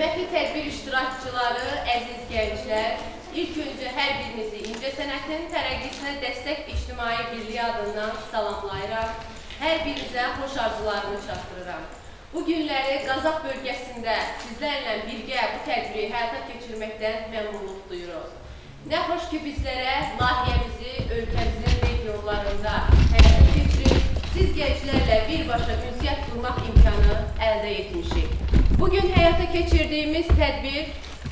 Hörmətli tədbir iştirakçıları, əziz gənclər, ilk öncə hər birinizi İncəsənətin tərəqqisinə dəstək İctimai Birliyi adından salamlayıram. Hər birinizə xoş arzularımı çatdırıram. Bu günləri Qazax bölgəsində sizlərlə birgə bu tədbiri həyata keçirməkdən məmnunluq duyuruq. Nə xoş ki, bizlərə layihəmizi ölkəmizin regionlarında həyata keçirib, siz gənclərlə birbaşa ünsiyyət qurmaq imkanı əldə etmişik. Bugün həyata keçirdiyimiz tədbir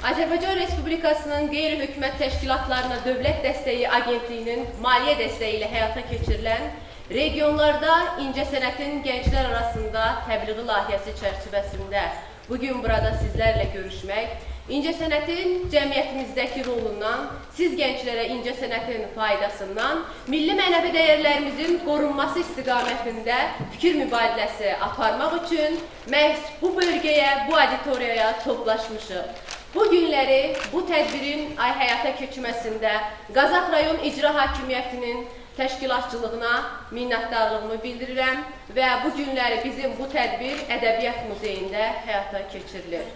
Azərbaycan Respublikasının qeyri-hökumət təşkilatlarına Dövlət Dəstəyi Agentliyinin maliyyə dəstəyi ilə həyata keçirilən regionlarda incəsənətin gənclər arasında təbliği layihəsi çərçivəsində bugün burada sizlərlə görüşmək, incəsənətin cəmiyyətimizdəki rolundan, siz gənclərə incəsənətin faydasından, milli mənəvi dəyərlərimizin qorunması istiqamətində fikir mübadiləsi aparmaq üçün məhz bu bölgəyə, bu auditoriyaya toplaşmışıq. Bu günləri bu tədbirin həyata keçməsində Qazax rayon İcra Hakimiyyətinin təşkilatçılığına minnətdarlığımı bildirirəm və bu günləri bizim bu tədbir Ədəbiyyat Muzeyində həyata keçirilir.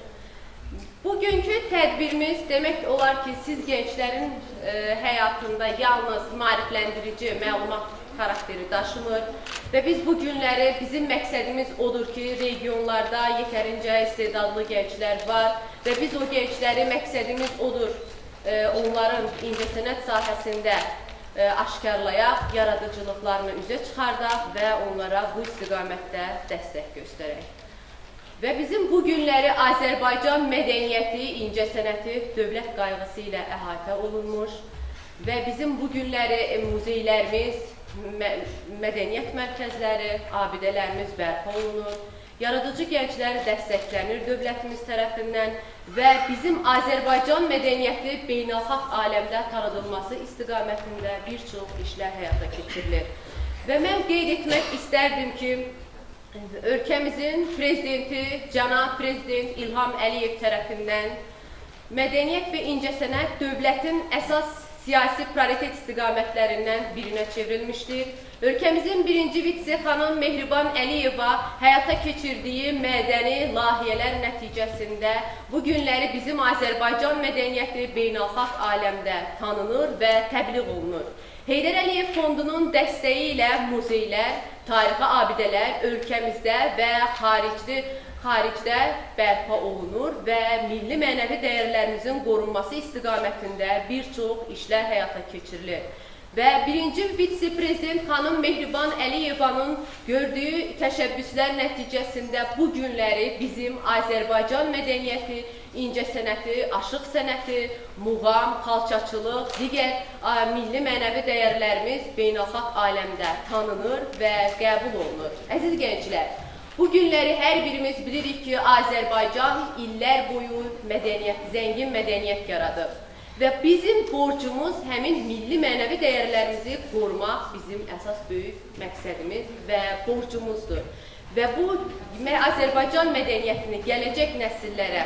Bugünkü tədbirimiz demək olar ki, siz gənclərin həyatında yalnız maarifləndirici məlumat xarakteri daşımır və biz bu günləri bizim məqsədimiz odur ki, regionlarda yetərincə istedadlı gənclər var və biz o gəncləri məqsədimiz odur, onların incəsənət sahəsində aşkarlayaq, yaradıcılıqlarını üzə çıxardaq və onlara bu istiqamətdə dəstək göstərək. Və bizim bu günləri Azərbaycan mədəniyyəti, incəsənəti dövlət qayğısı ilə əhatə olunmuş və bizim bu günləri muzeylərimiz, mədəniyyət mərkəzləri, abidələrimiz bərpa olunur. Yaradıcı gənclər dəstəklənir dövlətimiz tərəfindən və bizim Azərbaycan mədəniyyəti beynəlxalq aləmdə tanıdılması istiqamətində bir çox işlər həyata keçirilir. Və mən qeyd etmək istərdim ki, ölkəmizin prezidenti, cənab prezident İlham Əliyev tərəfindən mədəniyyət və incəsənət dövlətin əsas siyasi prioritet istiqamətlərindən birinə çevrilmişdir. Ölkəmizin birinci vitse xanım Mehriban Əliyeva həyata keçirdiyi mədəni layihələr nəticəsində bu günləri bizim Azərbaycan mədəniyyəti beynəlxalq aləmdə tanınır və təbliğ olunur. Heydər Əliyev Fondunun dəstəyi ilə muzeylər, tarixi abidələr ölkəmizdə və xaricdə bərpa olunur və milli mənəvi dəyərlərimizin qorunması istiqamətində bir çox işlər həyata keçirilir. Və birinci vitse-prezident xanım Mehriban Əliyevanın gördüyü təşəbbüslər nəticəsində bu günləri bizim Azərbaycan mədəniyyəti, incəsənəti, aşıq sənəti, muğam, xalçaçılıq, digər milli mənəvi dəyərlərimiz beynəlxalq aləmdə tanınır və qəbul olunur. Əziz gənclər, bu günləri hər birimiz bilirik ki, Azərbaycan illər boyu mədəniyyət, zəngin mədəniyyət yaradıb. Və bizim borcumuz həmin milli mənəvi dəyərlərimizi qorumaq bizim əsas böyük məqsədimiz və borcumuzdur. Və bu Azərbaycan mədəniyyətini gələcək nəsillərə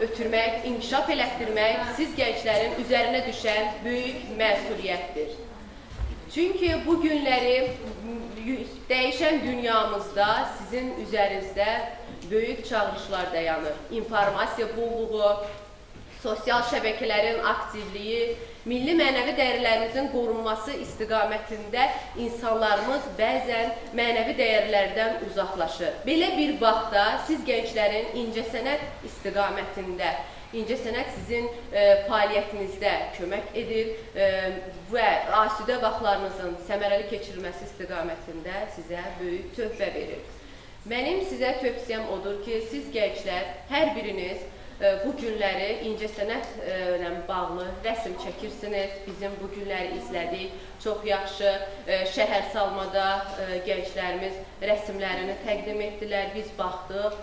ötürmək, inkişaf elətdirmək siz gənclərin üzərinə düşən böyük məsuliyyətdir. Çünki bu günləri dəyişən dünyamızda sizin üzərinizdə böyük çağırışlar dayanır. İnformasiya bolluğu, sosial şəbəkələrin aktivliyi, milli mənəvi dəyərlərimizin qorunması istiqamətində insanlarımız bəzən mənəvi dəyərlərdən uzaqlaşır. Belə bir vaxtda siz gənclərin incəsənət istiqamətində, incəsənət sizin fəaliyyətinizdə kömək edir və asudə vaxtlarınızın səmərəli keçirilməsi istiqamətində sizə böyük töhfə verir. Mənim sizə tövsiyəm odur ki, siz gənclər hər biriniz bu günləri incəsənətlə bağlı rəsm çəkirsiniz. Bizim bu günləri izlədik. Çox yaxşı şəhər salmada gənclərimiz rəsmlərini təqdim etdilər. Biz baxdıq.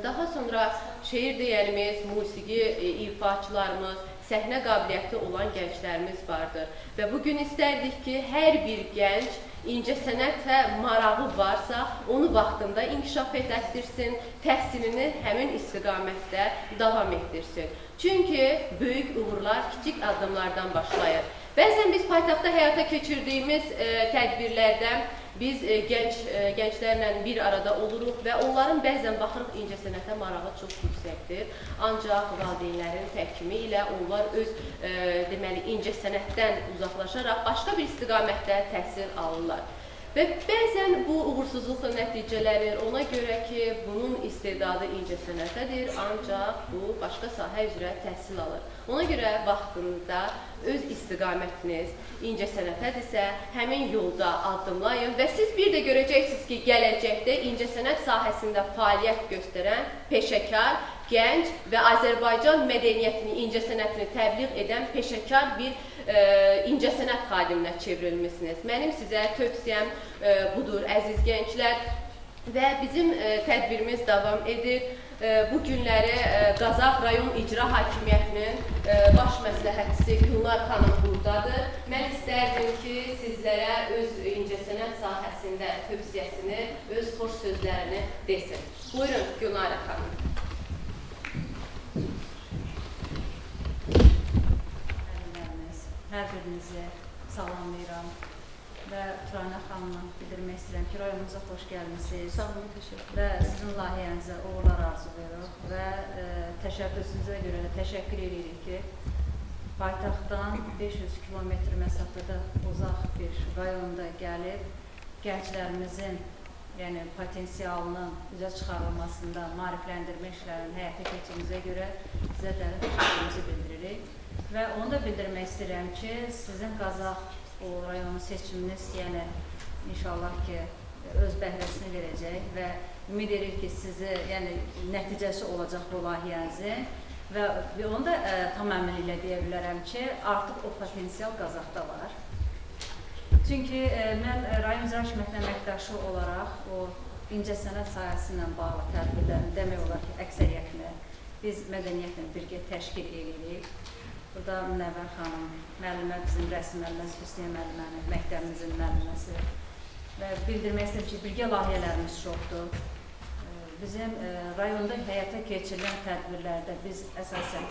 Daha sonra şeir deyənimiz, musiqi ifaçılarımız, səhnə qabiliyyəti olan gənclərimiz vardır. Və bugün istərdik ki, hər bir gənc incəsənətə marağı varsa, onu vaxtında inkişaf etdirsin, təhsilini həmin istiqamətdə davam etdirsin. Çünki böyük uğurlar kiçik addımlardan başlayır. Bəzən biz paytaxtda həyata keçirdiyimiz tədbirlərdə Biz gənclərlə bir arada oluruq və onların bəzən baxırıq incəsənətə marağı çox yüksəkdir. Ancaq valideynlərin təhkimi ilə onlar öz deməli incəsənətdən uzaqlaşaraq başqa bir istiqamətdə təhsil alırlar. Və bəzən bu uğursuzluqla nəticələnir, ona görə ki, bunun istedadı incəsənətədir, ancaq bu başqa sahə üzrə təhsil alır. Ona görə vaxtında öz istiqamətiniz incəsənətədirsə, həmin yolda addımlayın və siz bir də görəcəksiniz ki, gələcəkdə incəsənət sahəsində fəaliyyət göstərən peşəkar, gənc və Azərbaycan mədəniyyətini, incəsənətini təbliğ edən peşəkar bir incəsənət xadiminə çevrilmişsiniz. Mənim sizə tövsiyəm budur, əziz gənclər. Və bizim tədbirimiz davam edir. Bu günləri Qazax rayon İcra Hakimiyyətinin baş məsləhətçisi Gülnar xanım buradadır. Mən istərdim ki, sizlərə öz incəsənət sahəsində tövsiyəsini, öz xoş sözlərini desin. Buyurun, Gülnar xanım. Hər birinizi salamlayıram və Turanə xanımla bildirmək istəyirəm ki, rayonumuza xoş gəlmisiniz. Sağ olun, təşəkkür. Və sizin layihənizə uğurlar arzulayırıq və təşəbbüsünüzə görə də təşəkkür edirik ki, paytaxtdan 500 kilometr məsafədə uzaq bir rayonda gəlib gənclərimizin, yəni potensialının üzə çıxarılmasında maarifləndirmə işlərinin həyata keçirimizə görə sizə dərin təşəkkürümüzü bildiririk. Və onu da bildirmək istəyirəm ki, sizin Qazax o rayonu seçiminiz, yəni inşallah ki, öz bəhrəsini verəcək və ümid edirik ki, sizi, yəni nəticəsi olacaq bu layihənizin və onu da tam əminliklə deyə bilərəm ki, artıq o potensial Qazaxda var. Çünki mən rayon icra hakimiyyətinin əməkdaşı olaraq o incəsənət sahəsi ilə bağlı tədbirlərin demək olar ki, əksəriyyətini biz mədəniyyətlə birgə təşkil edirik. Burada Münəvvər xanım, müəllimə, bizim rəsm müəlliməsi, Hüsniyə müəllimənin, məktəbimizin müəlliməsi və bildirmək istəyirəm ki, birgə layihələrimiz çoxdur. Bizim rayonda həyata keçirilən tədbirlərdə biz əsasən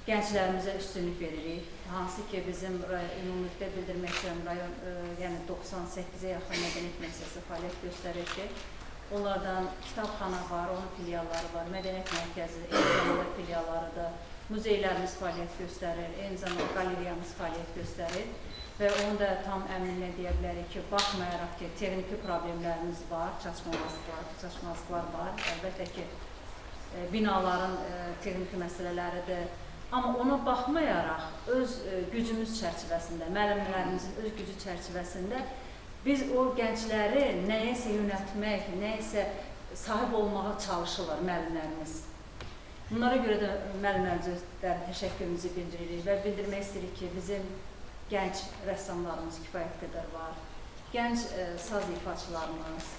gənclərimizə üstünlük veririk. Hansı ki, bizim ümumilikdə bildirmək istəyirəm, rayon, yəni 98-ə yaxın mədəniyyət müəssisəsi fəaliyyət göstərir ki, onlardan kitabxana var, onun filialları var, mədəniyyət mərkəzi, eyni zamanda filialları da, muzeylərimiz fəaliyyət göstərir, eyni zamanda qaleriyamız fəaliyyət göstərir və onu da tam əminliklə deyə bilərik ki, baxmayaraq ki, texniki problemlərimiz var, çatışmazlıqlar var, əlbəttə ki, binaların texniki məsələləridir. Amma ona baxmayaraq öz gücümüz çərçivəsində, müəllimlərimizin öz gücü çərçivəsində biz o gəncləri nəyəsə yönəltmək, nəyəsə sahib olmağa çalışırlar müəllimlərimiz. Bunlara görə də müəllimlərimizə təşəkkürümüzü bildiririk və bildirmək istəyirik ki, bizim gənc rəssamlarımız kifayət qədər var, gənc saz ifaçılarımız,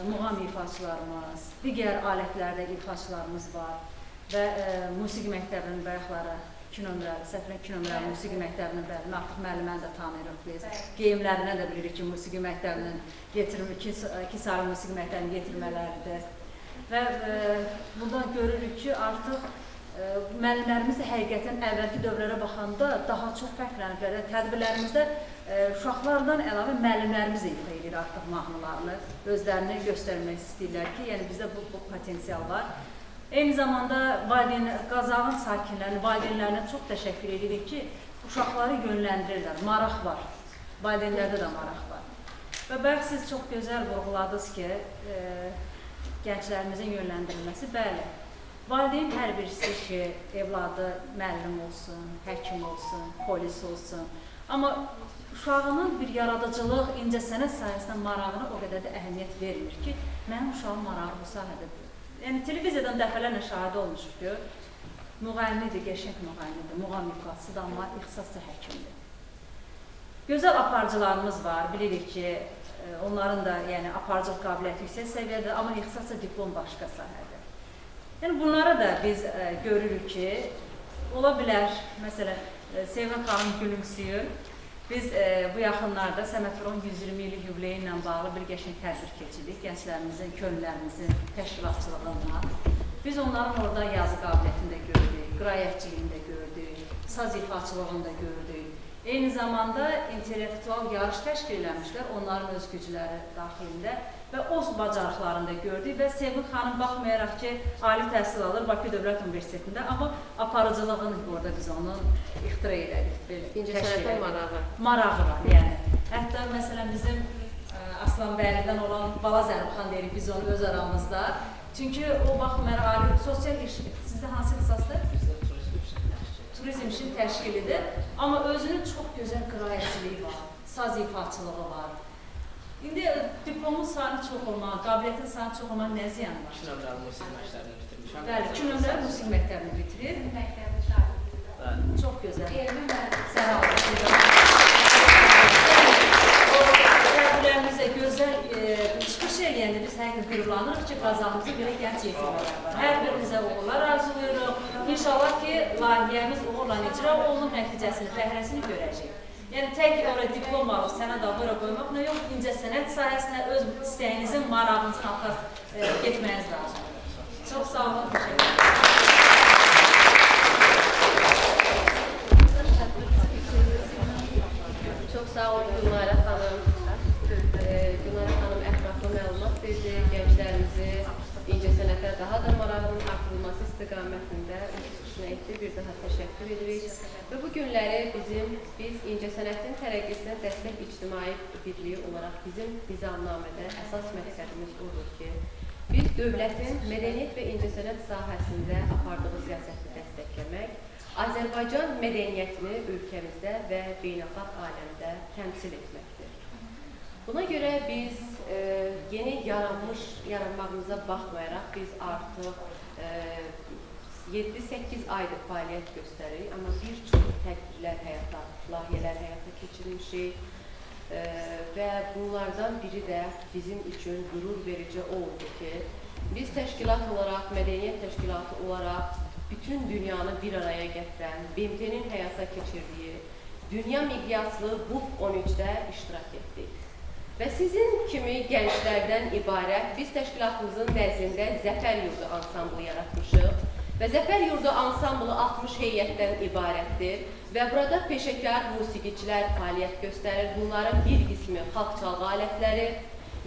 muğam ifaçılarımız, digər alətlərdə ifaçılarımız var və musiqi məktəbinin bayaqları 2 nömrəli, Səfirə 2 nömrəli musiqi məktəbinin bəli, artıq müəlliməni də tanıyırıq biz. Geyimlərindən də bilirik ki, musiqi məktəbinin 2 saylı musiqi məktəbinin yetirmələridir. Və buradan görürük ki, artıq müəllimlərimiz də həqiqətən əvvəlki dövrlərə baxanda daha çox fərqləniblər. Tədbirlərimizdə uşaqlardan əlavə müəllimlərimiz də ifa edir artıq mahnılarını, özlərini göstərmək istəyirlər ki, yəni bizdə bu potensial var. Eyni zamanda Qazaxın sakinlərinə, valideynlərinə çox təşəkkür edirik ki, uşaqları yönləndirirlər, maraq var, valideynlərdə də maraq var. Və bayaq siz çox gözəl vurğuladınız ki, gənclərimizin yönləndirilməsi, bəli, valideyn hər bir istəyir ki, evladı müəllim olsun, həkim olsun, polis olsun. Amma uşağının bir yaradıcılıq, incəsənət sahəsinə marağına o qədər də əhəmiyyət vermir ki, mənim uşağım marağı bu sahədədir. Yəni, televiziyadan dəfələrlə şahid olmuşuq ki, müğənnidir, qəşəng müğənnidir, muğam ifaçısıdır, amma ixtisasca həkimdir. Gözəl aparıcılarımız var, bilirik ki, onların da yəni, aparıcılıq qabiliyyəti yüksək səviyyədə, amma ixtisasca diplom başqa sahədir. Yəni, bunlara da biz görürük ki, ola bilər, məsələn, Sevim xanım gülümsüyür. Biz bu yaxınlarda Səməd Vurğunun 120 illik yubileyi ilə bağlı bir qəşəng tədbir keçirdik, gənclərimizin, könüllərimizin təşkilatçılığına. Biz onların orada yazı qabiliyyətini də gördük, qiraətçiliyini də gördük, saz ifaçılığını da gördük. Eyni zamanda intellektual yarış təşkil eləmişlər onların öz gücləri daxilində və o bacarıqlarını da gördük və Sevil xanım baxmayaraq ki, ali təhsil alır Bakı Dövlət Universitetində, amma aparıcılığını orada biz onun ixtira elədik. İncəsənətə marağı. Marağı var, yəni. Hətta məsələn bizim Aslanbəylidən olan Bala Zərifxan deyirik biz onu öz aramızda. Çünki o baxmayaraq ali sosial iş, sizdə hansı ixtisasdır? Turizm işinin təşkilidir. Amma özünün çox gözəl qiraətçiliyi var, saz ifaçılığı var. İndi diplomun sayını çox olmaq, qabiliyyətin sayını çox olmaq nə ziyanı var? 2 nömrəli musiqi məktəbini bitirmişəm. Bəli, 2 nömrəli musiqi məktəbini bitirib. Məktəbin şagirdidir. Bəli. Çox gözəl. Elmi müəllim. Sağ olun. Tədbirlərimizdə gözəl çıxış eləyəndə biz həqiqətən qürurlanırıq ki, Qazanımızda belə gənc yetimlər var. Hər birimizə uğurlar arzulayırıq. İnşallah ki, layihəmiz uğurla icra olunub, nəticəsini, bəhrəsini görəcəyik. Yəni, tək oraya diplom alıb, sənəd alıb, ora qoymaq nə yox, incəsənət sahəsinə öz istəyinizin, marağınızın altına getməniz lazımdır. Çox sağ olun, təşəkkür ederim. Çox sağ olun Gülnarə xanım. Gülnarə xanım ətraflı məlumat verdi. Gənclərimizi incəsənətə daha da marağının artırılması istiqamətində çıxışını etdi. Bir daha təşəkkür edirik. Və bu günləri biz incəsənətin tərəqqisinə dəstək ictimai birliyi olaraq bizim nizamnamədə əsas məqsədimiz odur ki, biz dövlətin mədəniyyət və incəsənət sahəsində apardığı siyasəti dəstəkləmək, Azərbaycan mədəniyyətini ölkəmizdə və beynəlxalq aləmdə təmsil etməkdir. Buna görə biz yeni yaranmağımıza baxmayaraq biz artıq 7-8 aydır fəaliyyət göstəririk, amma bir çox tədbirlər həyata, layihələr həyata keçirmişik və bunlardan biri də bizim üçün qürur verici o oldu ki, biz təşkilat olaraq, mədəniyyət təşkilatı olaraq bütün dünyanı bir araya gətirən, BMT-nin həyata keçirdiyi dünya miqyaslı BUF 13-də iştirak etdik. Və sizin kimi gənclərdən ibarət biz təşkilatımızın nəzdində Zəfər Yurdu ansamblı yaratmışıq və Zəfər Yurdu ansamblı 60 heyətdən ibarətdir və burada peşəkar musiqiçilər fəaliyyət göstərir. Bunların bir qismi xalq çalğı alətləri,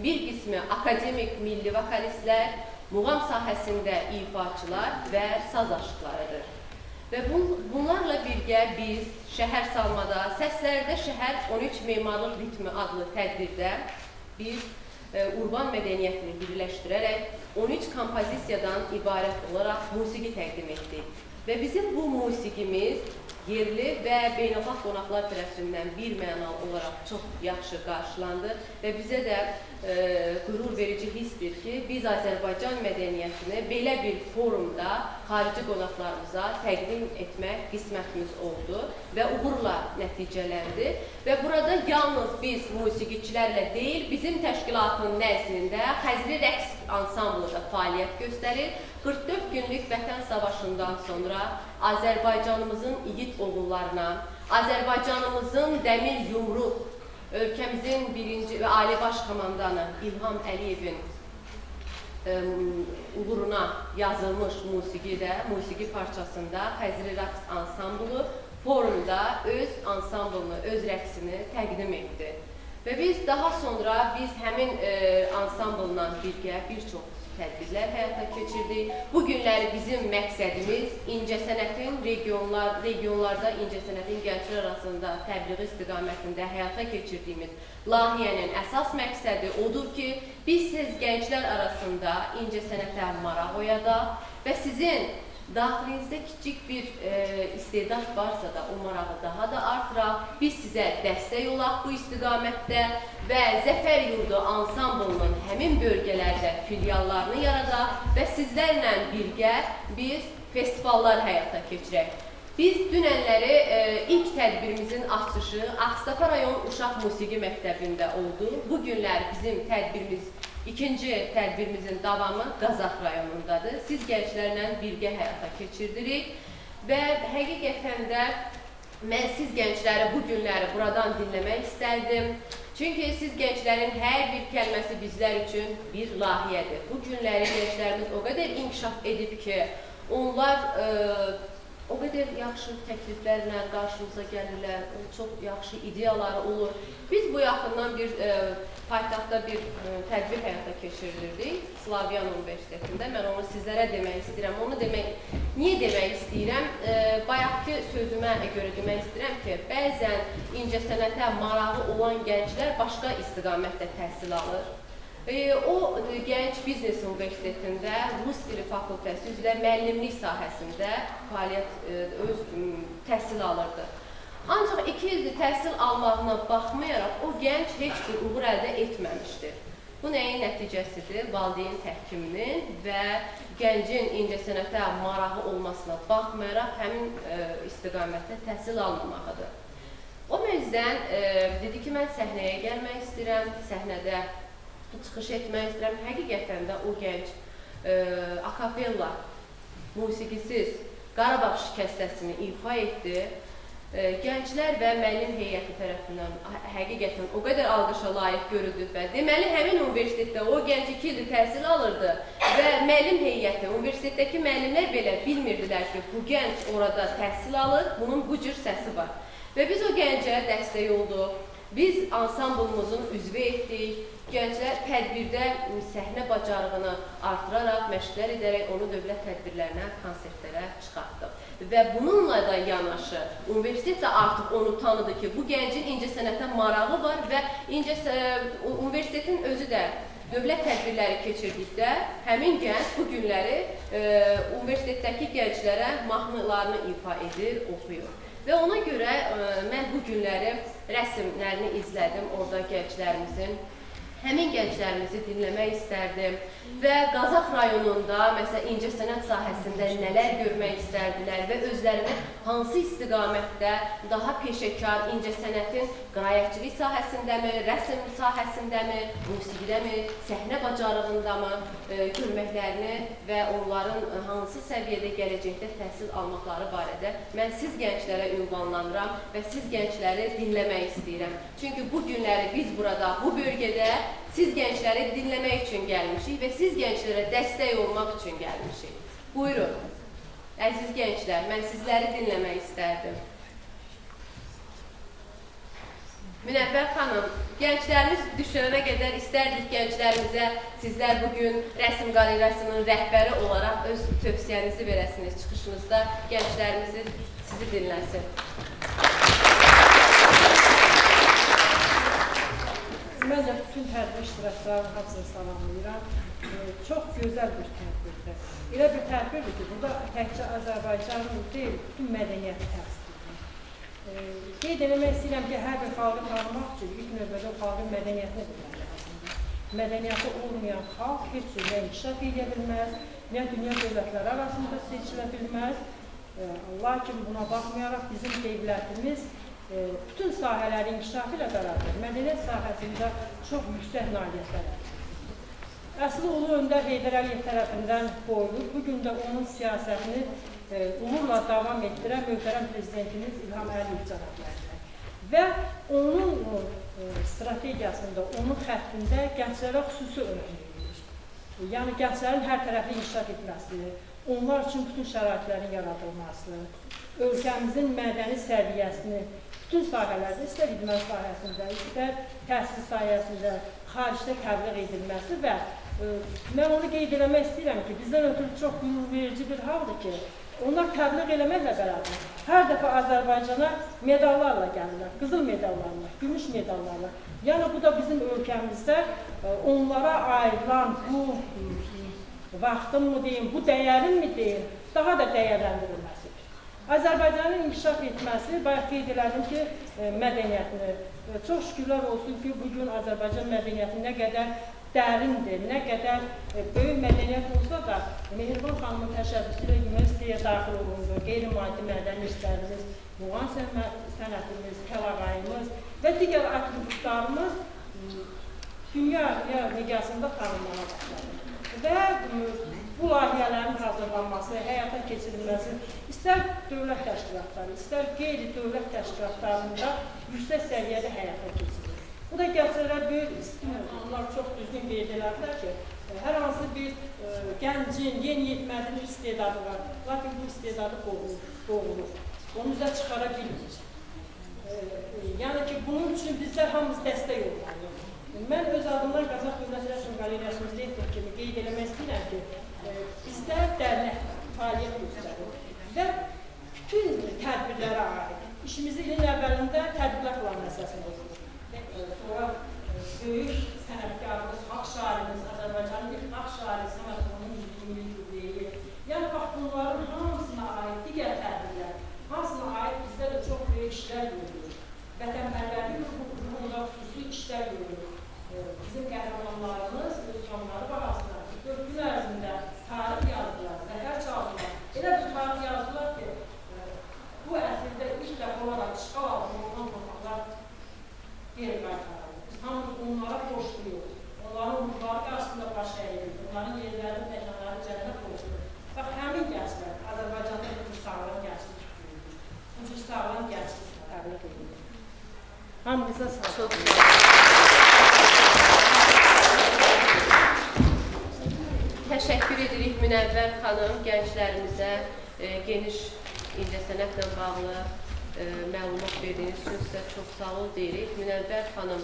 bir qismi akademik milli vokalistlər, muğam sahəsində ifaçılar və saz aşıqlarıdır. Və bunlarla birgə biz şəhər salmada, Səslərdə Şəhər 13 Memarlıq Ritmi adlı tədbirdə biz urban mədəniyyətini birləşdirərək 13 kompozisiyadan ibarət olaraq musiqi təqdim etdik. Və bizim bu musiqimiz yerli və beynəlxalq qonaqlar tərəfindən bir mənalı olaraq çox yaxşı qarşılandı və bizə də qürur verici hissdir ki, biz Azərbaycan mədəniyyətini belə bir forumda xarici qonaqlarımıza təqdim etmək qismətimiz oldu və uğurla nəticələndi. Və burada yalnız biz musiqiçilərlə deyil, bizim təşkilatın nəzdində Xəzri Rəqs ansamblı da fəaliyyət göstərir. 44 günlük Vətən Savaşından sonra Azərbaycanımızın igid oğullarına, Azərbaycanımızın dəmir yumruq, ölkəmizin birinci və Ali Baş Komandanı İlham Əliyevin uğuruna yazılmış musiqi parçasında Xəzri Rəqs ansamblı forumda öz ansamblını, öz rəqsini təqdim etdi. Və biz daha sonra həmin ansamblla birgə bir çox tədbirlər həyata keçirdik. Bu günləri bizim məqsədimiz incəsənətin regionlarda incəsənətin gənclər arasında təbliği istiqamətində həyata keçirdiyimiz layihənin əsas məqsədi odur ki, biz siz gənclər arasında incəsənətə maraq oyadaq və sizin daxilinizdə kiçik bir istedad varsa da o marağı daha da artıraq, biz sizə dəstək olaq bu istiqamətdə və Zəfər Yurdu ansamblının həmin bölgələrdə filiallarını yaradaq və sizlərlə birgə biz festivallar həyata keçirək. Biz dünənləri ilk tədbirimizin açılışı Ağstafa rayon Uşaq Musiqi Məktəbində oldu. Bu günlər bizim tədbirimiz, ikinci tədbirimizin davamı Qazax rayonundadır. Siz gənclərlə birgə həyata keçirdirik və həqiqətən də mən siz gəncləri bu günləri buradan dinləmək istərdim. Çünki siz gənclərin hər bir kəlməsi bizlər üçün bir layihədir. Bu günləri gənclərimiz o qədər inkişaf edib ki, onlar O qədər yaxşı təkliflərlə qarşımıza gəlirlər, çox yaxşı ideyaları olur. Biz bu yaxından bir paytaxtda bir tədbir həyata keçirilirdik, Slavyan Universitetində. Mən onu sizlərə demək istəyirəm. Onu demək, niyə demək istəyirəm? Bayaqki sözümə görə demək istəyirəm ki, bəzən incəsənətə marağı olan gənclər başqa istiqamətdə təhsil alır. O gənc biznes universitetində Rus dili fakültəsi üzrə müəllimlik sahəsində fəaliyyət öz təhsil alırdı. Ancaq 2 ildir təhsil almağına baxmayaraq o gənc heç bir uğur əldə etməmişdir. Bu nəyin nəticəsidir? Valideyn təhkiminin və gəncin incəsənətə marağı olmasına baxmayaraq həmin istiqamətdə təhsil almamağıdır. O mövzudan dedi ki, mən səhnəyə gəlmək istəyirəm, səhnədə çıxış etmək istəyirəm. Həqiqətən də o gənc akapella musiqisiz Qarabağ şikəstəsini ifa etdi. Gənclər və müəllim heyəti tərəfindən həqiqətən o qədər alqışa layiq görüldü və deməli həmin universitetdə o gənc 2 ildir təhsil alırdı və müəllim heyəti, universitetdəki müəllimlər belə bilmirdilər ki, bu gənc orada təhsil alır, bunun bu cür səsi var. Və biz o gəncə dəstək olduq, biz ansamblımızın üzvü etdik. Gənclər tədbirdə səhnə bacarığını artıraraq, məşqlər edərək onu dövlət tədbirlərinə, konsertlərə çıxartdıq. Və bununla da yanaşı, universitet də artıq onu tanıdı ki, bu gəncin incəsənətə marağı var və universitetin özü də dövlət tədbirləri keçirdikdə həmin gənc bu günləri universitetdəki gənclərə mahnılarını ifa edir, oxuyur. Və ona görə mən bu günləri rəsmlərini izlədim orada gənclərimizin. Həmin gənclərimizi dinləmək istərdim və Qazax rayonunda, məsələn, incəsənət sahəsində nələr görmək istərdilər və özlərini hansı istiqamətdə daha peşəkar incəsənətin qiraətçilik sahəsindəmi, rəsm sahəsindəmi, musiqidəmi, səhnə bacarığındamı görməklərini və onların hansı səviyyədə gələcəkdə təhsil almaqları barədə mən siz gənclərə ünvanlanıram və siz gəncləri dinləmək istəyirəm. Çünki bu günləri biz burada, bu bölgədə siz gəncləri dinləmək üçün gəlmişik və siz gənclərə dəstək olmaq üçün gəlmişik. Buyurun, əziz gənclər, mən sizləri dinləmək istərdim. Münəvvər xanım, gənclərimiz düşənə qədər istərdik gənclərimizə sizlər bugün rəsm qalereyasının rəhbəri olaraq öz tövsiyənizi verəsiniz çıxışınızda, gənclərimizi sizi dinləsin. Mən də bütün tədbir iştirakçılarının hamısını salamlayıram. Çox gözəl bir tədbirdir. Elə bir tədbirdir ki, burada təkcə Azərbaycanın deyil, bütün mədəniyyəti təsvir edilir. Qeyd eləmək istəyirəm ki, hər bir xalqı tanımaq üçün ilk növbədə o xalqın mədəniyyətini bilmək lazımdır. Mədəniyyəti olmayan xalq heç cür nə inkişaf edə bilməz, nə dünya dövlətləri arasında seçilə bilməz. Lakin buna baxmayaraq bizim dövlətimiz bütün sahələrin inkişafı ilə bərabər mədəniyyət sahəsində çox yüksək nailiyyətlər əldə edir. Əsli Ulu Öndər Heydər Əliyev tərəfindən qoyulur. Bugün də onun siyasətini uğurla davam etdirən möhtərəm prezidentimiz İlham Əliyev cənablarıdır. Və onun strategiyasında, onun xəttində gənclərə xüsusi önəm verilir. Yəni gənclərin hər tərəfli inkişaf etməsi, onlar üçün bütün şəraitlərin yaradılması, ölkəmizin mədəni səviyyəsini bütün sahələrdə, istər idman sahəsində, istər təhsil sahəsində, xaricdə təbliğ edilməsi və mən onu qeyd eləmək istəyirəm ki, bizdən ötürü çox qürurverici bir haldır ki, onlar təbliğ eləməklə bərabər hər dəfə Azərbaycana medallarla gəlirlər, qızıl medallarla, gümüş medallarla. Yəni bu da bizim ölkəmizdə onlara ayrılan bu vaxtın mı deyim, bu dəyərin mi deyim, daha da dəyərləndirilməsidir. Azərbaycanın inkişaf etməsi, bayaq qeyd elədim ki, mədəniyyətini. Çox şükürlər olsun ki, bugün Azərbaycan mədəniyyəti nə qədər dərindir, nə qədər böyük mədəniyyət olsa da, Mehriban xanımın təşəbbüsü ilə UNESCO-ya daxil olundu, qeyri-maddi mədəni irslərimiz, muğam sənətimiz, kəlağayımız və digər atributlarımız dünya miqyasında tanınmağa başladı. Və bu layihələrin hazırlanması, həyata keçirilməsi, istər dövlət təşkilatları, istər qeyri-dövlət təşkilatlarında yüksək səviyyədə həyata keçirilir. Bu da gənclərə böyük istimul. Onlar çox düzgün qeyd elədilər ki, hər hansı bir gəncin, yeniyetmənin istedadı var. Lakin bu istedadı boğulur. Onu üzə çıxara bilmir. Yəni ki, bunun üçün bizlər hamımız dəstək olmalıyıq. Mən öz adımdan Qazax Dövlət Rəsm Qalereyasının direktoru kimi qeyd eləmək istəyirəm ki, bizlər dərnək fəaliyyət göstərir və bütün tədbirlərə aid. İşimizi ilin əvvəlində tədbirlər planı əsasında olur. Sonra böyük sənətkarımız, xalq şairimiz, Azərbaycanın ilk xalq şairi Səməd Xanın 120 illik yubileyi. Yəni bax, bunların hamısına aid digər tədbirlər, hamısına aid bizdə də çox böyük işlər görülür. Vətənpərvərlik ruhunda xüsusi işlər görülür. Bizim qəhrəmanlarımız öz canları bahasına 44 gün ərzində tarix yazdılar, zəfər çaldılar. Elə bir tarix yazdılar ki, bu əsrdə ilk dəfə olaraq işğal altında olan torpaqlar geri qaytarıldı. Biz hamımız onlara borcluyuq. Onların ruhları qarşısında baş əyirik. Onların yerləri, məkanları cənnət olsun. Bax, həmin gənclər Azərbaycanda bu cür sağlam gənclik böyüdür. Bu cür sağlam gənclik təbliğ edilir. Hamınıza sağ olun. Təşəkkür edirik Münəvvər xanım gənclərimizə geniş incəsənətlə bağlı məlumat verdiyiniz üçün sizə çox sağ ol deyirik. Münəvvər xanım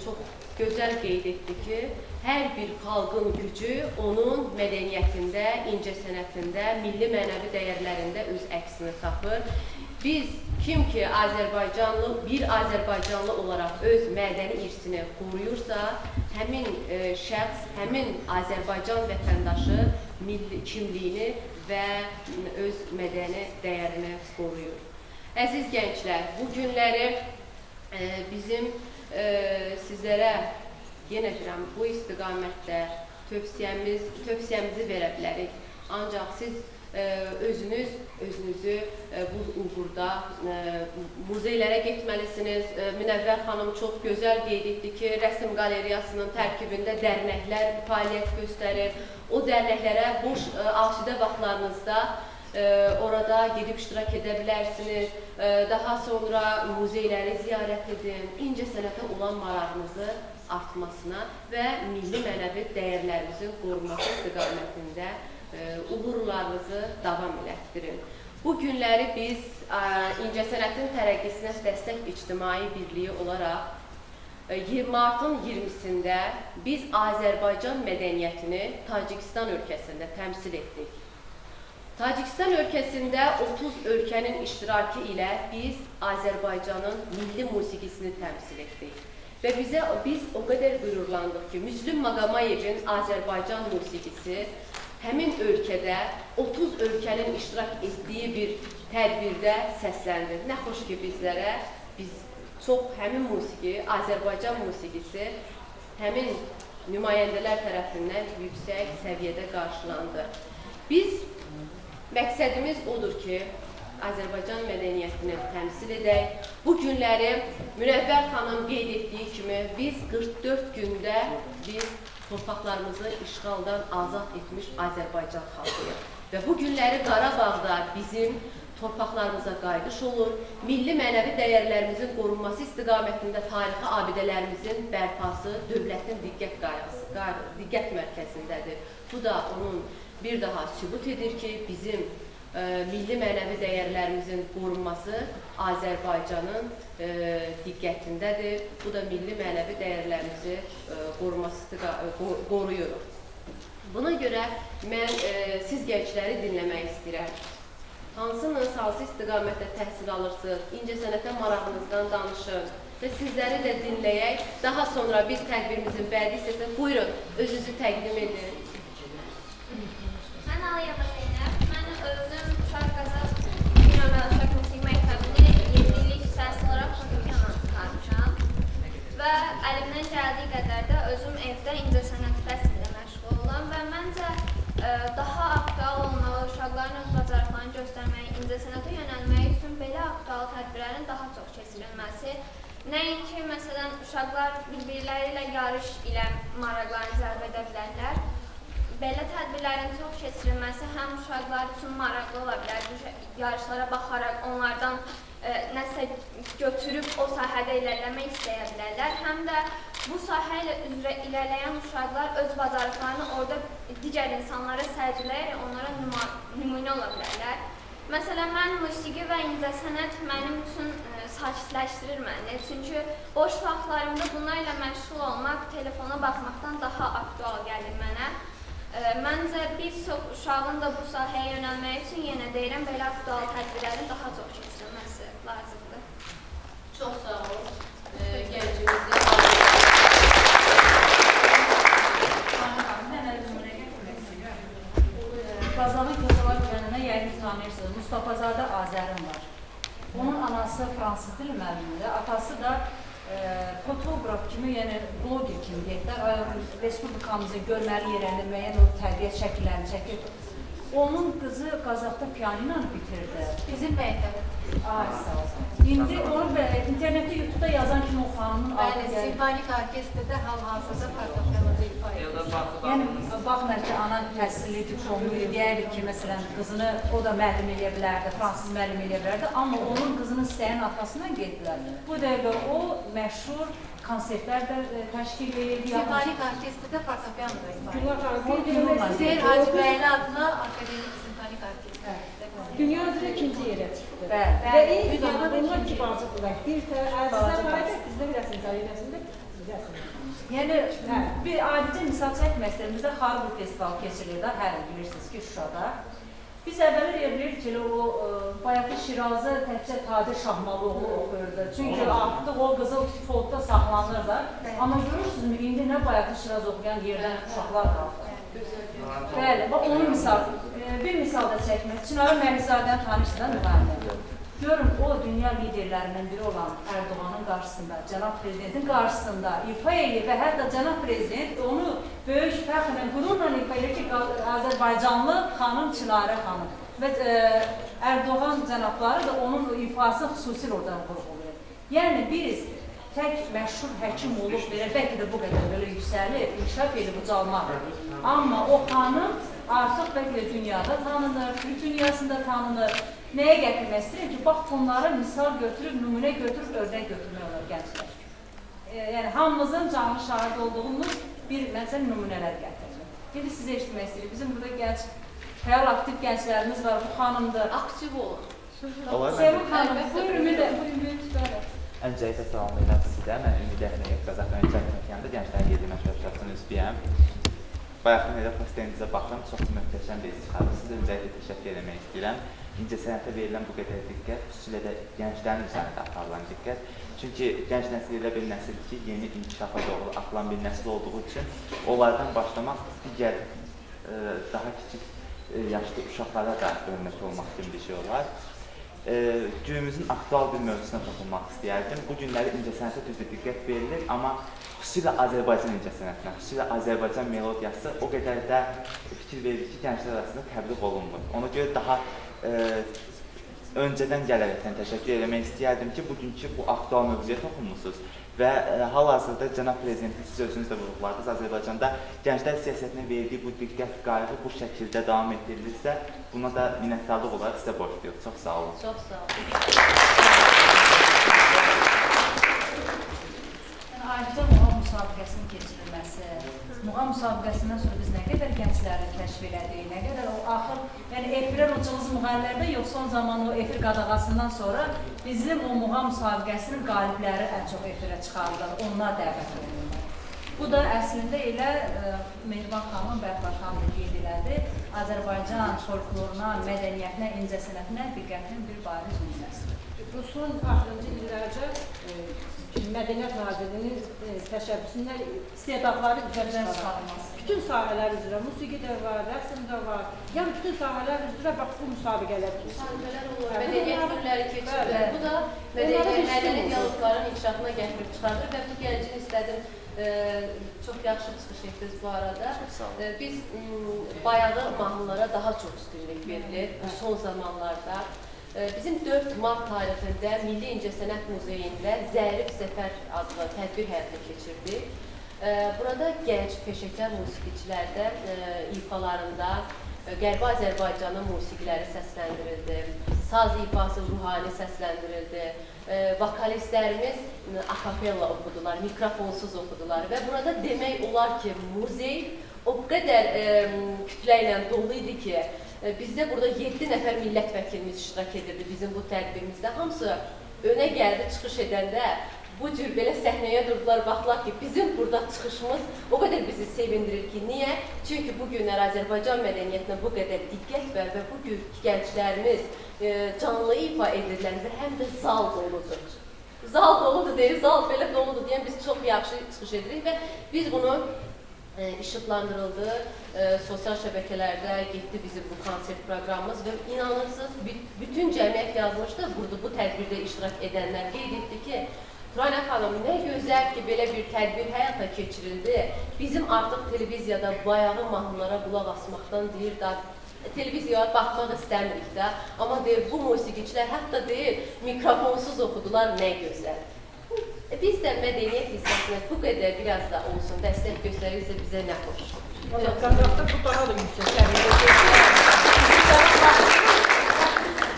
çox gözəl qeyd etdi ki, hər bir xalqın gücü onun mədəniyyətində, incəsənətində, milli mənəvi dəyərlərində öz əksini tapır. Biz kim ki Azərbaycanlı, bir Azərbaycanlı olaraq öz mədəni irsini qoruyursa, həmin şəxs, həmin Azərbaycan vətəndaşı milli kimliyini və öz mədəni dəyərini qoruyur. Əziz gənclər, bu günləri bizim sizlərə yenə deyirəm, bu istiqamətdə tövsiyəmizi verə bilərik. Ancaq siz özünüzü bu uğurda muzeylərə getməlisiniz. Münəvvər xanım çox gözəl qeyd etdi ki, rəsm qalereyasının tərkibində dərnəklər fəaliyyət göstərir. O dərnəklərə boş asudə vaxtlarınızda orada gedib iştirak edə bilərsiniz. Daha sonra muzeyləri ziyarət edin. İncəsənətə olan marağınızı artmasına və milli mənəvi dəyərlərimizin qorunması istiqamətində uğurlarınızı davam elətdirin. Bu günləri biz İncəsənətin tərəqqisinə dəstək ictimai birliyi olaraq martın 20-sində biz Azərbaycan mədəniyyətini Tacikistan ölkəsində təmsil etdik. Tacikistan ölkəsində 30 ölkənin iştirakı ilə biz Azərbaycanın milli musiqisini təmsil etdik. Və biz o qədər qürurlandıq ki, Müslüm Maqamayevin Azərbaycan musiqisi həmin ölkədə 30 ölkənin iştirak etdiyi bir tədbirdə səsləndi. Nə xoş ki bizlərə, biz çox həmin musiqi, Azərbaycan musiqisi həmin nümayəndələr tərəfindən yüksək səviyyədə qarşılandı. Biz, məqsədimiz odur ki, Azərbaycan mədəniyyətini təmsil edək. Bu günləri Münəvvər xanım qeyd etdiyi kimi biz 44 gündə biz torpaqlarımızı işğaldan azad etmiş Azərbaycan xalqıyıq. Və bu günləri Qarabağda bizim torpaqlarımıza qayıdış olur, milli mənəvi dəyərlərimizin qorunması istiqamətində tarixi abidələrimizin bərpası dövlətin diqqət mərkəzindədir. Bu da onun bir daha sübut edir ki, bizim milli mənəvi dəyərlərimizin qorunması Azərbaycanın diqqətindədir. Bu da milli mənəvi dəyərlərimizi qoruyuruq. Buna görə mən siz gəncləri dinləmək istəyirəm. Hansı istiqamətdə təhsil alırsınız, incəsənətə marağınızdan danışın və sizləri də dinləyək. Daha sonra biz tədbirimizin bədi hissəsində buyurun, özünüzü təqdim edin. Mən Aliyeva Zeynəb, mən özüm Uşaq Qazax İmam Uşaq Musiqi Məktəbini 7 illik təhsil olaraq fortepiano qurtarmışam və əlimdən gəldiyi qədər də özüm evdə incəsənət rəsmlə məşğul oluram və məncə daha aktual olmalı, uşaqların öz bacarıqlarını göstərməyi, incəsənətə yönəlməyi üçün belə aktual tədbirlərin daha çox keçirilməsi, nəinki məsələn uşaqlar bir-birləri ilə yarış ilə maraqlarını cəlb edə bilərlər. Belə tədbirlərin çox keçirilməsi həm uşaqlar üçün maraqlı ola bilər. Bu yarışlara baxaraq onlardan nəsə götürüb o sahədə irəliləmək istəyə bilərlər. Həm də bu sahə ilə üzrə irəliləyən uşaqlar öz bacarıqlarını orada digər insanlara sərgiləyərək onlara nümunə ola bilərlər. Məsələn, mən musiqi və incəsənət mənim üçün sakitləşdirir məni. Çünki boş vaxtlarımda bunlarla məşğul olmaq telefona baxmaqdan daha aktual gəlir mənə. Məncə, bir çox uşağın da bu sahəyə yönəlməyi üçün yenə deyirəm, belə aktual tədbirlərin daha çox keçirilməsi lazımdır. Çox sağ olun. Gəncimizə. Mən nümunə gətirmək istəyirəm. Qazaxın Kosalar kəndinə yəqin tanıyırsınız. Mustafazadə Azərin var. Onun anası fransız dili müəllimidir, atası da fotoqraf kimi, yəni bloger kimi deyəklər, Respublikamızın görməli yerlərində müəyyən o təbiət şəkillərini çəkir. Onun qızı Qazaxda pianinonu bitirdi. Bizim məktəbdə. Ay, sağ olsun. İndi onu internetdə, YouTube'da yazan kimi o xanımın adı Bəli, simfonik orkestrdə hal-hazırda fortepianoda ifa edir. Yəni, baxmayaraq ki, ana təhsilli, diplomlu, deyərdik ki, məsələn, qızını o da müəllim eləyə bilərdi, fransız müəllim eləyə bilərdi, amma onun qızını istəyən atasından getdilər. Bu dəqiqə o məşhur konsertlər də təşkil edir. Simfonik orkestrdə fortepianoda ifa edir. Hüseyn Hacıbəyli adına akademik simfonik orkestrdə. Dünya üzrə ikinci yerə çıxdı. Və eyni zamanda onlar ki, bacıdırlar. Bir əzizə qayıdaq, bizdə bir rəsm cəriyrəsində rəsm. Yəni, bir adicə misal çəkmək istəyirəm. Bizdə Harvard festivalı keçirilir də, hər il bilirsiniz ki, Şuşada. Biz əvvəl elə bilirdik ki, o Bayatı Şirazı təkcə Tadir Şahmalıoğlu oxuyurdu. Çünki artıq o qızıl fondda saxlanır da. Amma görürsünüzmü, indi nə Bayatı Şiraz oxuyan yerdən uşaqlar qalxır. Bəli, bax onun misal, bir misal da çəkmək. Çinarı Məlikzadəni tanışsınız da müğənni. Görün, o dünya liderlərindən biri olan Ərdoğanın qarşısında, cənab prezidentin qarşısında ifa eləyir və hətta cənab prezident onu böyük fəxrlə, qürurla ifa eləyir ki, Azərbaycanlı xanım Çinarə xanım. Və Ərdoğan cənabları da onun ifası xüsusilə oradan vurğulayır. Yəni biz tək məşhur həkim olub, belə, bəlkə də bu qədər belə yüksəlib, inkişaf edib ucalmaq. Amma o xanım artıq bəlkə də dünyada tanınır, Türk dünyasında tanınır. Nəyə gətirmək istəyirəm ki, bax bunlara misal götürüb, nümunə götürüb, örnək götürmək olar gənclər. Yəni, hamımızın canlı şahid olduğumuz bir, məsələn, nümunələr gətirir. İndi sizə eşitmək istəyirik. Bizim burada gənc, fəal aktiv gənclərimiz var, bu xanımdır. Aktiv olun. Sevim xanım, buyur Ümidə. Öncəliklə salamlayıram sizə. Mən Ümid Əhməyev, Qazax rayon Cəmiyyətində Gənclərin Yerli Məşvərət üzvüyəm. Bayaqdan elə posterinizə baxıram, çox möhtəşəm bir iş çıxarırsınız. Öncəliklə təşəkkür eləmək istəyirəm. İncəsənətə verilən bu qədər diqqət, xüsusilə də gənclərin üzərində aparılan diqqət. Çünki gənc nəsil elə bir nəsildir ki, yeni inkişafa doğru atılan bir nəsil olduğu üçün onlardan başlamaq digər daha kiçik yaşlı uşaqlara da örnək olmaq kimi bir şey olar. Günümüzün aktual bir mövzusuna toxunmaq istəyərdim. Bu günləri incəsənətə düzdür diqqət verilir, amma xüsusilə Azərbaycan incəsənətinə, xüsusilə Azərbaycan melodiyası o qədər də fikir verilir ki, gənclər arasında təbliğ olunmur. Ona görə daha öncədən gələrəkdən təşəkkür eləmək istəyərdim ki, bugünkü bu aktual mövzuya toxunmusunuz və hal-hazırda cənab prezidentin siz özünüz də vurğuladınız, Azərbaycanda gənclər siyasətinə verdiyi bu diqqət, qayğı bu şəkildə davam etdirilirsə, buna da minnətdarlıq olaraq sizə borcluyuq. Çox sağ olun. Çox sağ olun. Yəni, ayrıca muğam müsabiqəsinin keçirilməsi, muğam müsabiqəsindən sonra biz nə qədər gəncləri kəşf elədik, nə qədər o axır, yəni efirlər o cılız müğənnilərdə yox, son zaman o efir qadağasından sonra bizim o muğam müsabiqəsinin qalibləri ən çox efirə çıxardılar, onlar dəvət olunurlar. Bu da əslində elə Mehriban xanım, Bəxtiyar xanım da qeyd elədi, Azərbaycan folkloruna, mədəniyyətinə, incəsənətinə diqqətin bir bariz nümunəsidir. Bu son axırıncı illərdə Mədəniyyət Nazirliyinin təşəbbüsündən istedadları üzə çıxarılması. Bütün sahələr üzrə, musiqi də var, rəsm də var. Yəni bütün sahələr üzrə bax bu müsabiqələr keçirilir. Müsabiqələr olur, mədəniyyət günləri keçirilir. Bu da mədəni dialoqların inkişafına gətirib çıxardır və bu gəncin istədim çox yaxşı çıxış etdiniz bu arada. Biz bayağı mahnılara daha çox üstünlük verilir bu son zamanlarda. Bizim 4 mart tarixində Milli İncəsənət Muzeyində Zərif Zəfər adlı tədbir həyata keçirdik. Burada gənc peşəkar musiqiçilər də ifalarında Qərbi Azərbaycanın musiqiləri səsləndirildi, saz ifası ruhani səsləndirildi, vokalistlərimiz akapella oxudular, mikrofonsuz oxudular və burada demək olar ki, muzey o qədər kütlə ilə dolu idi ki, bizdə burada 7 nəfər millət vəkilimiz iştirak edirdi bizim bu tədbirimizdə. Hamısı önə gəldi çıxış edəndə bu cür belə səhnəyə durdular, baxdılar ki, bizim burada çıxışımız o qədər bizi sevindirir ki, niyə? Çünki bu günlər Azərbaycan mədəniyyətinə bu qədər diqqət var və bu gün gənclərimiz canlı ifa edirlər və həm də zal doludur. Zal doludur deyir, zal belə doludur deyən biz çox yaxşı çıxış edirik və biz bunu işıqlandırıldı, sosial şəbəkələrdə getdi bizim bu konsert proqramımız və inanırsınız, bütün cəmiyyət yazmışdı, burada bu tədbirdə iştirak edənlər qeyd etdi ki, Turanə xanım, nə gözəl ki, belə bir tədbir həyata keçirildi. Bizim artıq televiziyada bayağı mahnılara qulaq asmaqdan deyir da, televiziyaya baxmaq istəmirik də, amma deyir, bu musiqiçilər hətta deyir, mikrofonsuz oxudular, nə gözəl. Biz də mədəniyyət hissəsinə bu qədər biraz da olsun, dəstək göstərirsə bizə nə xoş. Qazaxda bu daha da yüksək səviyyədə.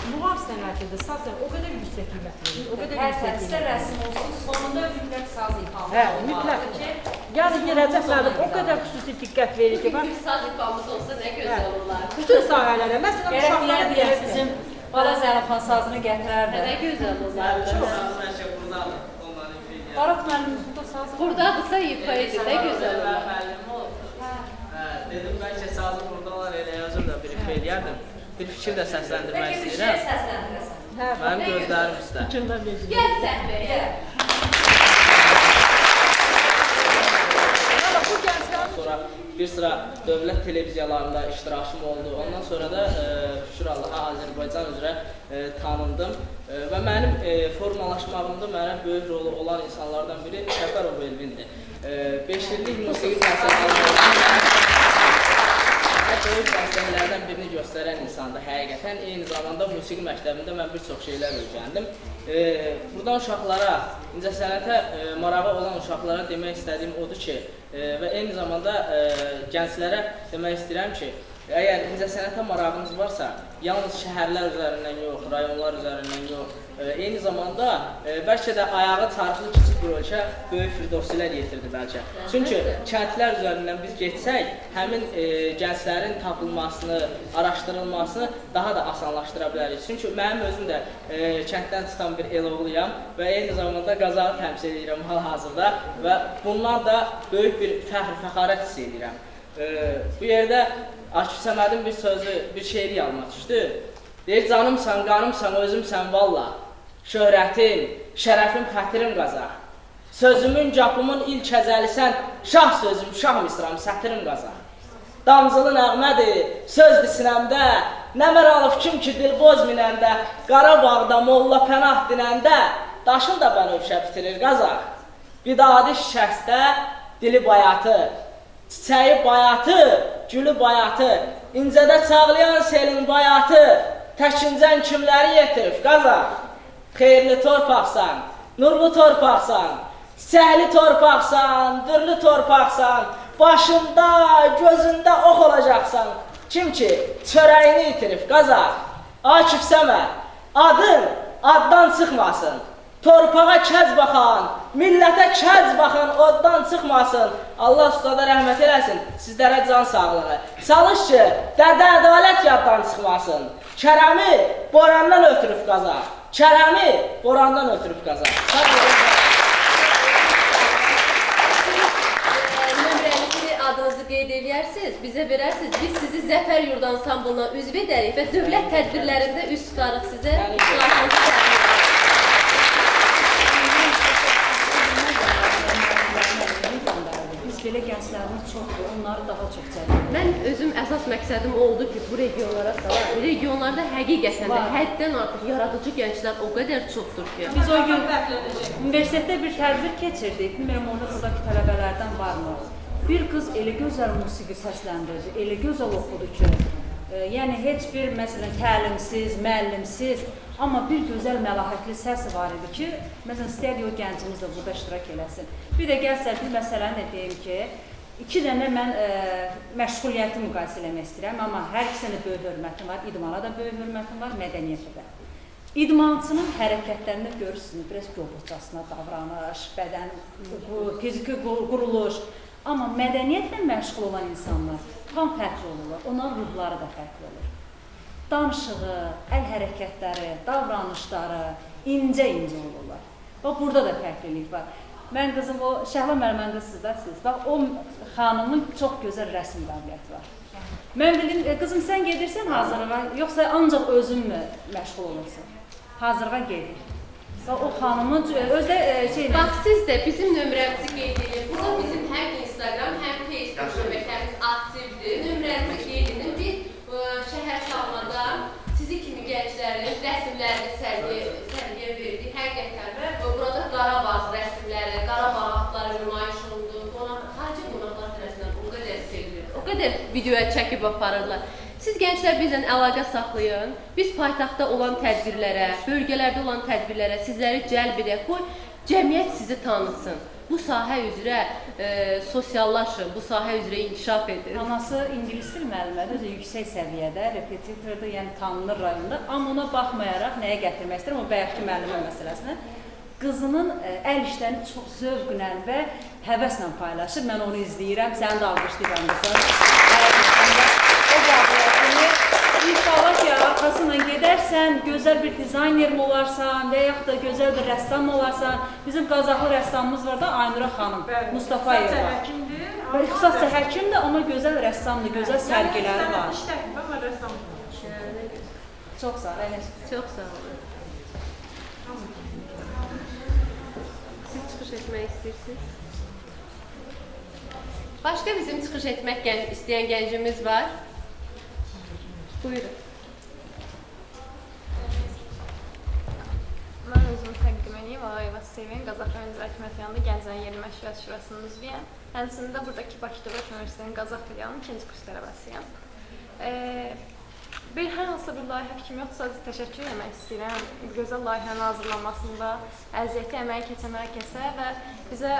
Muğam sənətidir, saz sənəti o qədər yüksək qiymət verir, o qədər yüksək qiymət. Hər rəsm olsun, sonunda mütləq saz ifamız olmalıdır mütləq. Ki... Yəni Rəcəb müəllim o qədər xüsusi diqqət verir ki... Bugün bir saz ifamız olsa nə gözəl olar. Bütün sahələrə, məsələn, uşaqlara deyək bizim Bala Zərifxan sazını gətirərdi. Nə gözəl olardı. Çox. Barat müəllim burada sazı... Buradadırsa ifa edir, nə gözəl olar. Dedim, bəlkə sazı burada olar, elə özüm də bir ifa eləyərdim. Bir fikir də səsləndirmək Bəlkə bir istəyirəm. şey səsləndirəsən. Mənim gözlərim üstə. Gəl səhnəyə. Sonra bir sıra dövlət televiziyalarında iştirakım oldu. Ondan sonra da şükür Allaha Azərbaycan üzrə tanındım. Və mənim formalaşmağımda mənə böyük rolu olan insanlardan biri Səfərov Elvindir. 5 illik musiqi təhsili böyük dəstəklərdən birini göstərən insandır həqiqətən. Eyni zamanda musiqi məktəbində mən bir çox şeylər öyrəndim. Buradan uşaqlara, incəsənətə marağı olan uşaqlara demək istədiyim odur ki, və eyni zamanda gənclərə demək istəyirəm ki, əgər incəsənətə marağınız varsa, yalnız şəhərlər üzərindən yox, rayonlar üzərindən yox, eyni zamanda bəlkə də ayağı çarxlı kiçik bir ölkə böyük firdovsilər yetirdi bəlkə. Çünki kəndlər üzərindən biz getsək, həmin gənclərin tapılmasını, araşdırılmasını daha da asanlaşdıra bilərik. Çünki mənim özüm də kənddən çıxan bir el oğluyam və eyni zamanda Qazağı təmsil edirəm hal-hazırda və bundan da böyük bir fəxr, fəxarət hiss edirəm. Bu yerdə Akif Səmədin bir sözü, bir şeiri yadıma düşdü. Deyir, canımsan, qanımsan, özümsən valla. Şöhrətim, şərəfim, xətirim Qazaq. Sözümün, gapımın ilk əzəlisən, şah sözüm, şah misram, sətirim Qazaq. Damcılı nəğmədir, sözdür sinəmdə, nə məralıb kim ki dilboz minəndə, Qarabağda molla pənah dinəndə, daşın da bənövşə bitirir Qazaq. Bidadi şəxsdə dili bayatı, çiçəyi bayatı, gülü bayatı, incədə çağlayan selin bayatı, təkincən kimləri yetirib Qazaq. Xeyirli torpaqsan, nurlu torpaqsan, çiçəkli torpaqsan, dürlü torpaqsan, başında, gözündə ox olacaqsan. Kim ki çörəyini itirib Qazaq. Akif Səməd, adın addan çıxmasın. Torpağa kəz baxan, millətə kəz baxan oddan çıxmasın. Allah ustada rəhmət eləsin, sizlərə can sağlığı. Çalış ki, dədə ədalət yaddan çıxmasın. Kərəmi borandan ötürüb Qazaq. Kərəmi borandan ötürüb Qazaq. Sağ olun. Nömrənizi, adınızı qeyd eləyərsiniz, bizə verərsiniz. Biz sizi Zəfər Yurd Ansamblına üzv edərik və dövlət tədbirlərində üz tutarıq sizə. Biz belə gənclərimiz çoxdur, onları daha çox cəlb edirik. Mən özüm əsas məqsədim o oldu ki, bu regionlara salar. Regionlarda həqiqətən də həddən artıq yaradıcı gənclər o qədər çoxdur ki. Biz o gün universitetdə bir tədbir keçirdik. Bilmirəm, orada buradakı tələbələrdən varmı? Bir qız elə gözəl musiqi səsləndirdi, elə gözəl oxudu ki, Yəni heç bir məsələn təlimsiz, müəllimsiz, amma bir gözəl məlahətli səs var idi ki, məsələn istərdik o gəncimiz də burada iştirak eləsin. Bir də gəlsə bir məsələni də deyim ki, iki dənə mən məşğuliyyəti müqayisə eləmək istəyirəm, amma hər ikisinə böyük hörmətim var, idmana da böyük hörmətim var, mədəniyyətə də. İdmançının hərəkətlərində görürsünüz, biraz qobudcasına davranış, bədən, fiziki quruluş. Amma mədəniyyətlə məşğul olan insanlar tam fərqli olurlar, onların ruhları da fərqli olur. Danışığı, əl hərəkətləri, davranışları incə-incə olurlar. Bax, burada da fərqlilik var. Mən qızım, o Şəhla müəllimənin qızısınız da siz. Bax, o xanımın çox gözəl rəsm qabiliyyəti var. Mən bildim, qızım sən gedirsən hazırlığa, yoxsa ancaq özün mü məşğul olursun? Hazırlığa gedir. Bax, o xanımın özdə şey... Bax, siz də bizim nömrəmizi qeyd edin. Burada bizim həm Instagram, həm Facebook şəbəkəmiz aktivdir. Nömrəmizi qeyd edin. Bir şəhər salmada sizi kimi gənclərin rəsmlərini sərgiyə verdik. Həqiqətən və burada Qarabağ rəsmləri, Qarabağ atları nümayiş olundu. Xarici qonaqlar tərəfindən o qədər sevilir, o qədər videoya çəkib aparırlar. Siz gənclər bizlə əlaqə saxlayın. Biz paytaxtda olan tədbirlərə, bölgələrdə olan tədbirlərə sizləri cəlb edək. Qoy cəmiyyət sizi tanısın. Bu sahə üzrə sosiallaşın, bu sahə üzrə inkişaf edin. Anası ingilis dil müəllimədir, özü yüksək səviyyədə, repetitordur, yəni tanınır rayonda. Amma ona baxmayaraq nəyə gətirmək istəyirəm, o bayaqki müəllimə məsələsinə. Qızının əl işlərini çox zövqlə və həvəslə paylaşır. Mən onu izləyirəm, səni də alqışlayıram qızım. O qabiliyyətini İnşallah ki, arxasından gedərsən, gözəl bir dizayner mi olarsan və yaxud da gözəl bir rəssam olarsan. Bizim Qazaxlı rəssamımız var da Aynura xanım, Mustafayeva. İxtisasca həkimdir, amma gözəl rəssamdır, gözəl sərgiləri var. Çox sağ olun. Çox sağ olun. Siz çıxış etmək istəyirsiniz? Başqa bizim çıxış etmək istəyən gəncimiz var. Buyurun. Mən özümü təqdim edeyim. Ağayeva Sevin, Qazax rayon İcra Hakimiyyəti yanında Gənclərin Yerli Məşvərət Şurasının üzvüyəm. Həmçinin də buradakı Bakı Dövlət Universitetinin Qazax filialının ikinci kurs tələbəsiyəm. Bir hər hansısa bir layihə fikrim yoxdur, sadəcə təşəkkür etmək istəyirəm. Gözəl layihənin hazırlanmasında əziyyəti, əməyi keçən hər kəsə və bizə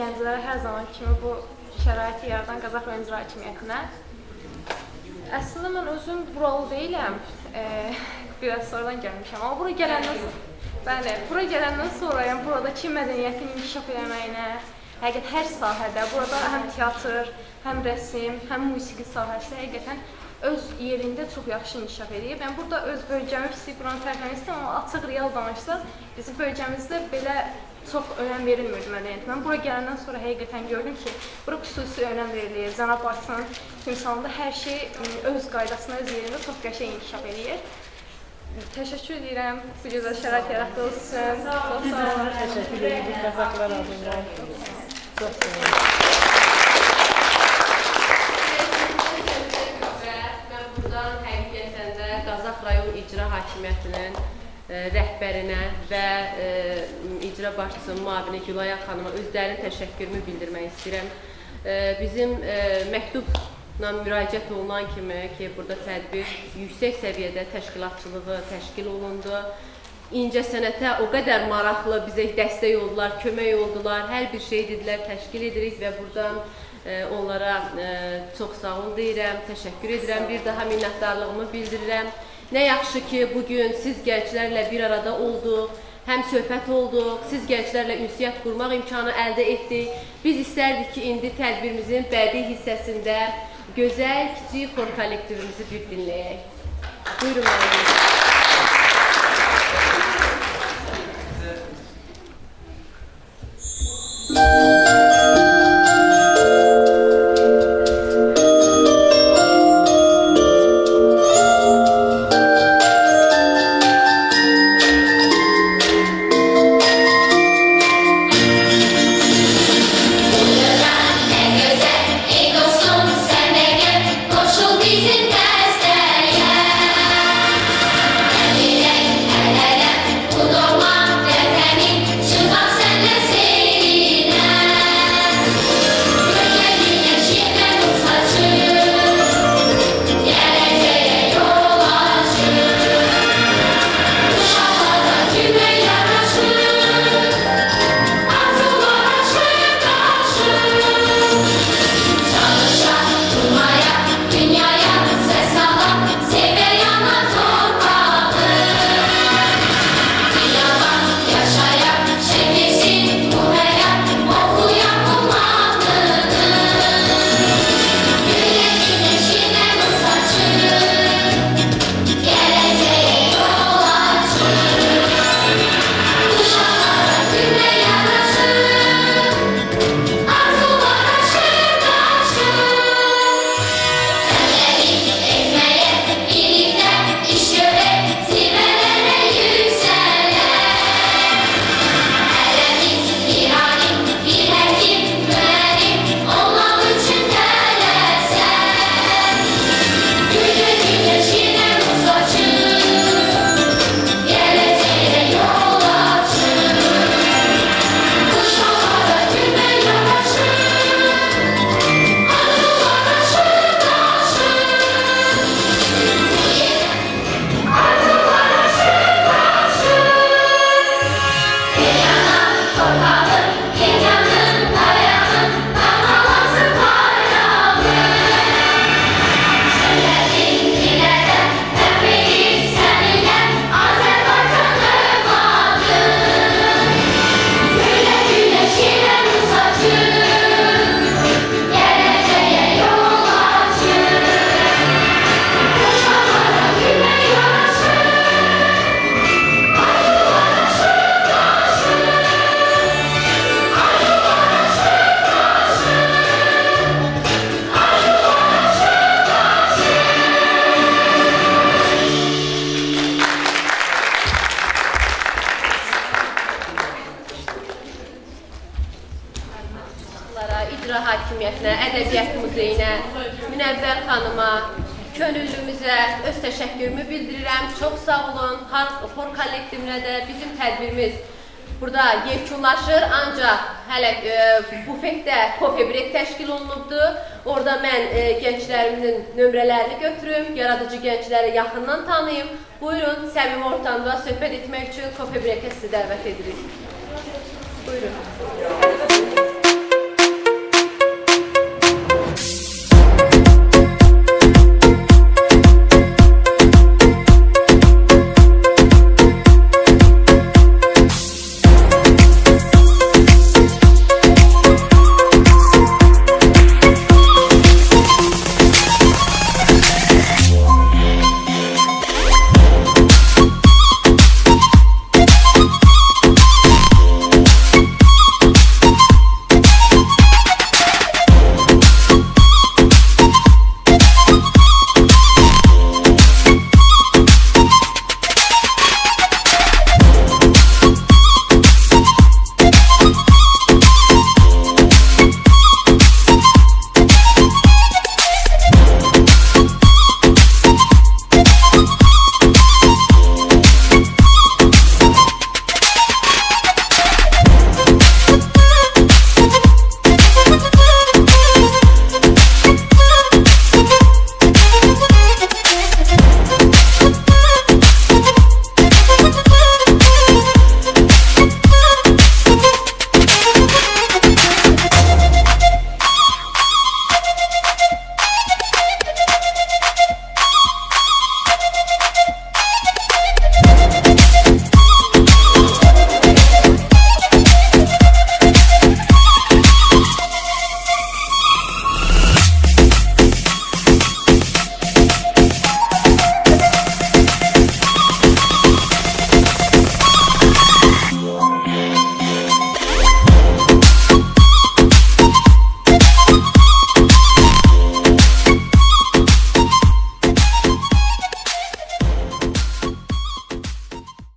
gənclərə hər zaman kimi bu şəraiti yaradan Qazax rayon İcra Hakimiyyətinə. Əslində mən özüm buralı deyiləm, biraz sonradan gəlmişəm, amma bura gələndən sonra, yəni buradakı mədəniyyətin inkişaf eləməyinə, həqiqətən hər sahədə, burada həm teatr, həm rəsm, həm musiqi sahəsi həqiqətən öz yerində çox yaxşı inkişaf eləyib. Yəni burada öz bölgəmi pis buranı tərifləmək istəyirəm, amma açıq real danışsaq, bizim bölgəmizdə belə çox önəm verilmirdi mədəniyyətə. Mən bura gələndən sonra həqiqətən gördüm ki, bura xüsusi önəm verilir. Cənab Başçının timsalında hər şey öz qaydasına, öz yerində çox qəşəng inkişaf eləyir. Təşəkkür edirəm bu gözəl şərait yaratdığınız üçün. Çox sağ olun. Təşəkkür edirik Qazaxlar adından. Çox sağ olun. Mən buradan həqiqətən də Qazax rayon İcra Hakimiyyətinin rəhbərinə və icra başçısının müavini Gülaya xanıma öz dərin təşəkkürümü bildirmək istəyirəm. Bizim məktubla müraciət olunan kimi ki, burada tədbir yüksək səviyyədə təşkilatçılığı təşkil olundu. İncəsənətə o qədər maraqlı bizə dəstək oldular, kömək oldular, hər bir şey dedilər, təşkil edirik və buradan onlara çox sağ ol deyirəm, təşəkkür edirəm, bir daha minnətdarlığımı bildirirəm. Nə yaxşı ki, bugün siz gənclərlə bir arada olduq, həm söhbət olduq, siz gənclərlə ünsiyyət qurmaq imkanı əldə etdik. Biz istərdik ki, indi tədbirimizin bədii hissəsində gözəl kiçik xor kollektivimizi bir dinləyək. Buyurun, müəllim. Ey dostum, sən də gəl, qoşul bizim dəstəyə. cəmiyyətinə, Ədəbiyyat Muzeyinə, Münəvvər xanıma, könüllümüzə öz təşəkkürümü bildirirəm. Çox sağ olun. Xor kollektivinə də bizim tədbirimiz burada yekunlaşır, ancaq hələ bufetdə kofe brek təşkil olunubdur. Orada mən gənclərimin nömrələrini götürüm, yaradıcı gəncləri yaxından tanıyım. Buyurun, səmimi ortamda söhbət etmək üçün kofe brekə sizi dəvət edirik. Buyurun.